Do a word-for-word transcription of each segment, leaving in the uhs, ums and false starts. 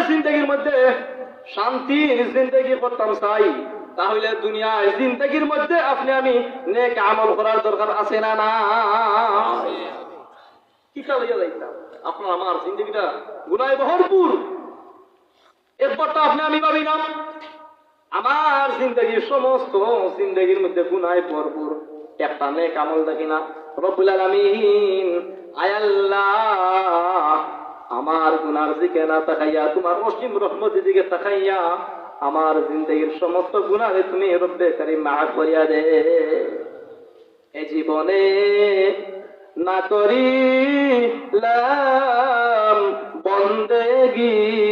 জিন্দেগির মধ্যে শান্তির জিন্দেগি করতাম চাই, তাহলে দুনিয়ার জিন্দেগির মধ্যে আপনে আমি নেক আমল করার দরকার আছে না না? কিতা লইয়া যাইতাম? আপনার আমার জিন্দেগিটা গুনায় ভরপুর। একবার তো আপনে আমি ভাবি না, আমার জিন্দেগির সমস্ত জিন্দেগির মধ্যে গুনায় ভরপুর, একটা নেক আমল দেখি না। রব্বুল আলামিন, আয় আল্লাহ, আমার গুনার দিকে না তাকাইয়া, তোমার অসীম রহমতের দিকে তাকাইয়া আমার জিন্দেগির সমস্ত গুনারে তুমি রব্বে করিম মাফ করিয়া দে। এ জীবনে না করিলাম বন্দেগি,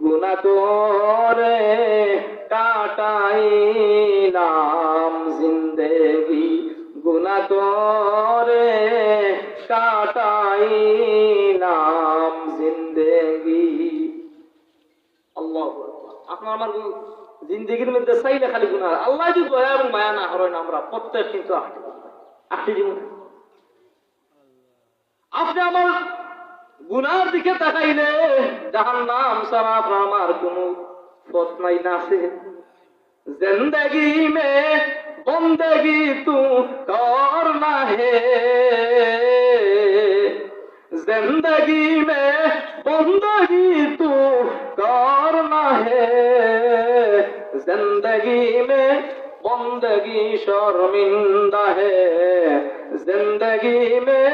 গুনা করে কাটাইলাম জিন্দেগি, গুনা করে কাটাইলাম জিন্দেগি। আল্লাহু আকবার। আপনার আমার জিন্দেগির মধ্যে চাইলে খালি গুনা। আল্লাহ যদি দয়া এবং মায়া না করেন, আমরা প্রত্যেক কিন্তু আটকে জীবনে। আপনে আমার গুনার দিকে তাকাইলে জাহান্নাম ছাড়া আপনার আমার কোনো পথ নাই না আছে। জিন্দেগি মে বন্দেগি তু করনা হে, জিন্দেগি মে বন্দেগি তু করনা হে, জিন্দেগি মে বন্দেগি শর্মিন্দা হে, জিন্দেগি মে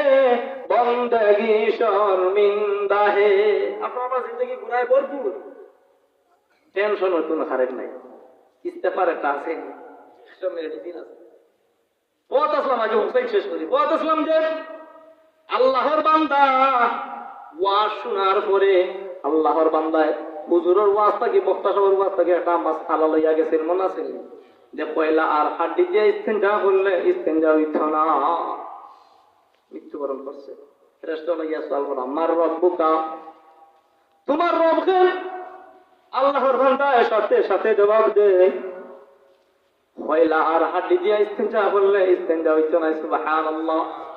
বন্দেগি শর্মিন্দা হে। আপনার আমার জিন্দেগি গুনায় ভরপুর, টেনশন হইতো না, খারেক নাই, ইস্তেগফার একটা আছে, একটা মেডিসিন আছে। পথ আসলাম, আগে হুসাইন শেষ করি। পথ আসলাম যে আল্লাহর বান্দা ওয়াজ শোনার পরে আল্লাহর বান্দায় হুজুরের ওয়াজ থাকি, বক্তা সাহেবের ওয়াজ থাকি একটা মাসআলা লইয়া গেছিল, মনে আছে? যে পয়লা আর হাড্ডি দিয়া ইস্তেঞ্জা করলে ইস্তেঞ্জা হইতো না। মৃত্যুবরণ করছে। ফেরেশতা লইয়া সওয়াল করা, "মান রাব্বুকা?" তোমার রব কে? আল্লাহর বান্দায় সাথে সাথে জবাব দেয়, পয়লা আর হাড্ডি দিয়া ইস্তেঞ্জা করলে ইস্তেঞ্জা হইতো না। সুবহানাল্লাহ।